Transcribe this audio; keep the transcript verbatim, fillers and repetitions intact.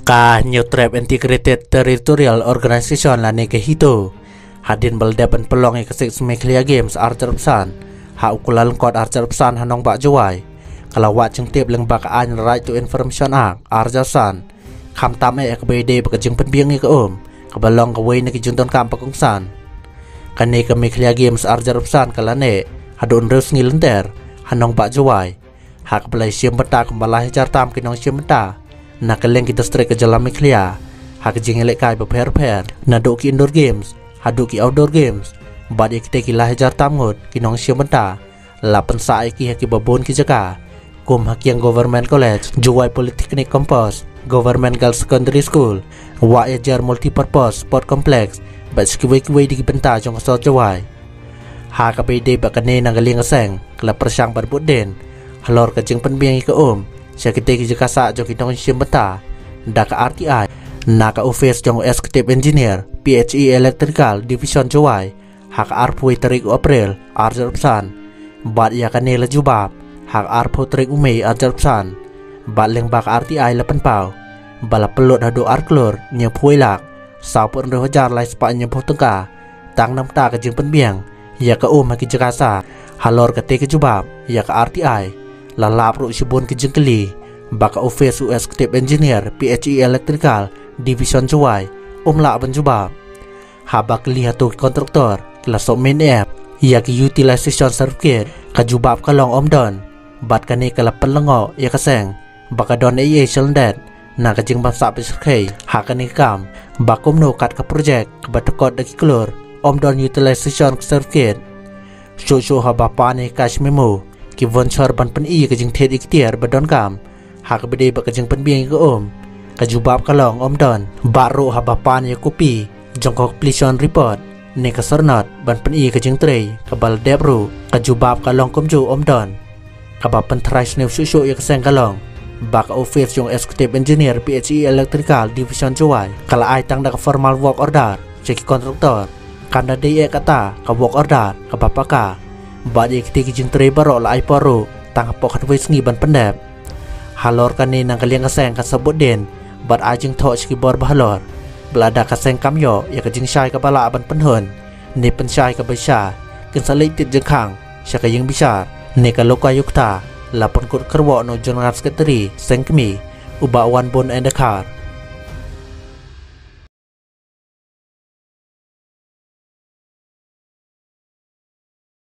Ka Hynñiewtrep Integrated Territorial Organization lane ka HITO, hadien ba la dep ban pynlong ïa ka Sixth Meghalaya Games arhajar arphew san ha u Kyllalyngkot arhajar arphew san ha Nongbah Jowai, ka la wad jingtip lyngba ka aiñ Right to Information Act arhajar arphew san, khamtam eh kaba ïadei bad ka jingpynbiang ïa ka um, kaba long kawei na ki jingdonkam ba kongsan. Kane ka Meghalaya Games arhajar arphew san ka la neh haduh hynriew sngi lynter ha Nongbah Jowai, ha kaba la shim bynta kumba lai hajar tam ki nongshim bynta na kylleng ki district ka jylla Meghalaya, ha ki jingïalehkai bapher bapher, naduh ki indoor games haduh ki outdoor games. Bad ïa kitei ki lai hajar tam ngut ki nongshim bynta la pynsah ïa ki ha kiba bun ki jaka, kum ha Kiang Government College, Jowai Polytechnic Campus, Government Girls Secondary School, Wahïajer Multipurpose Sport Complex, bad sa kiwei kiwei de ki bynta jong ka sor Jowai. Ha kaba ïadei bad kane, na ka liang ka seng ka la pyrshang ban bud dien halor ka jingpynbiang ïa ka um sha kitei ki jaka sah jong ki nongshim bynta da ka RTI na ka office jong u Executive Engineer, PHE Electrical Division Jowai, ha ka arphew tarik u April arhajar arphew san. Bad ïa kane la jubab ha ka arphew tarik u Mei arhajar arphew san. Bad lyngba ka RTI la pynpaw ba la pynlut haduh ar klur hynñiewphew lak sawphew hynriew hajar lai spah hynñiewphew tyngka tang namar ka jingpynbiang ïa ka um ha ki jaka sah. Halor katei ka jubab ïa ka RTI, la lap ruh shibun ki jingkylli ba ka office u Executive Engineer, PHE Electrical Division Jowai, um lah ban jubab. Haba kylli hato ki contractor ki la submit ne em ïa ki utilization certificate, ka jubab ka long ym don. Bad kane ka la pynlyngngoh ïa ka seng ba ka don ei ei shalyndet na ka jingbamsap bishyrkhei ha kane ka kam, ba kumno kat ka project kaba dkot da ki klur ym don utilization certificate. Shuh shuh haba pan ïa ka cash memo, ki voucher ban pyni ïa ka jingthied ïa ki tiar ba donkam ha kaba ïadei bad ka jingpynbiang ïa ka um, ka jubab ka long ym don. Bad ruh haba pan ïa ka kopi jong ka completion report ne ka syrnod ban pyni ïa ka jingtrei kaba la dep ruh, ka jubab ka long kumjuh ym don. Kaba pynthrai sniew shuh shuh ïa ka seng ka long ba ka office jong Executive Engineer, PHE Electrical Division Jowai, ka la ai tang da ka formal work order sha ki contractor, kam da dei eh kata ka work order kaba paka. Bad ïa kitei ki jingtrei baroh la ai por ruh tang hapoh khatwei sngi ban pyndep. Halor kane, na ka liang ka seng ka sa bud dien bad ai jingthoh sha ki bor bahalor ba lada ka seng kam ïoh ïa ka jingshai kaba lah ban pynhun ne pynshai kaba shisha, kin sa leit tied jingkhang sha ka ïingbishar ne ka lokayukta. La pynkut kyrwoh na u General Secretary seng kmie, u Bah Wanbun N Dkhar.